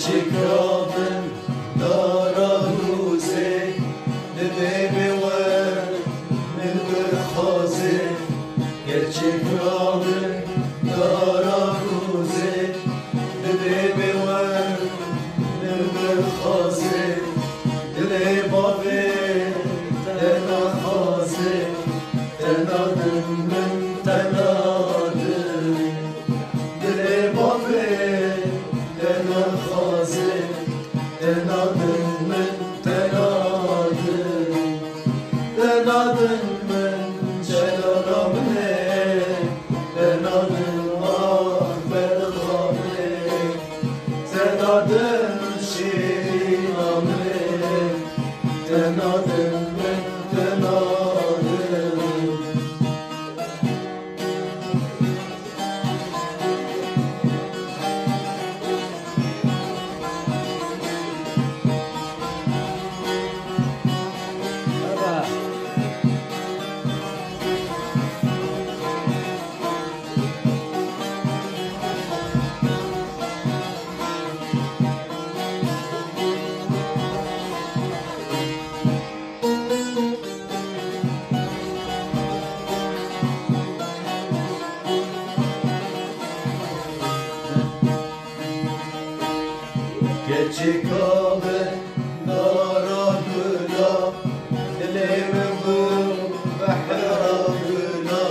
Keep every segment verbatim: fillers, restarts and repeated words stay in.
Çika min dara rûzê, dibê bê we min bixwazê. Gerçek min dara rûzê, dibê bê we min bixwazê. Dilê bavê te naxwazê, te nadin min, te nadin. Dilê bavê te naxwazê, te nadin min, te nadin. Te nadin min celala min ê, te nadin ah berxa min ê. Te nadin şîrîna min ê, te nadin min, te nadin. Keçika min dara gula, dilê min bû behra gula.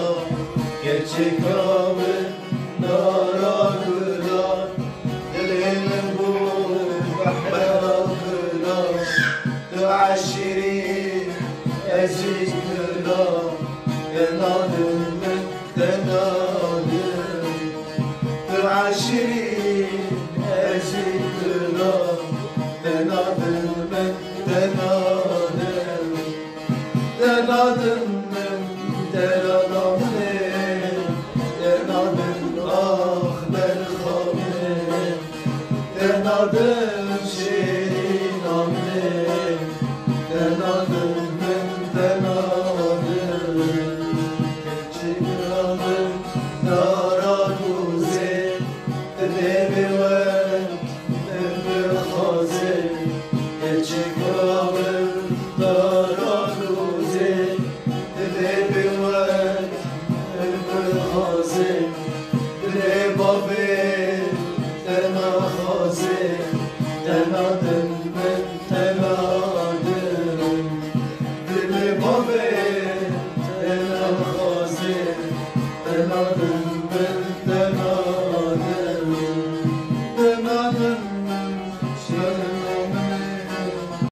Keçika min dara gula, dilê min bû behra gula. Tu eşîrî, ez î gula, te nadin min, te nadin. Tu eşîrî, ez î gula, te nadin min, te nadin. Te nadin min, delala min ê, te nadin ah berxa min ê. Te nadin şêrîna min ê, te nadin min, te nadin. Keçika min dara dûzê, dibê bê we min bixwazê. Keçika min dara dûzê, dibê bê we min bixwazê.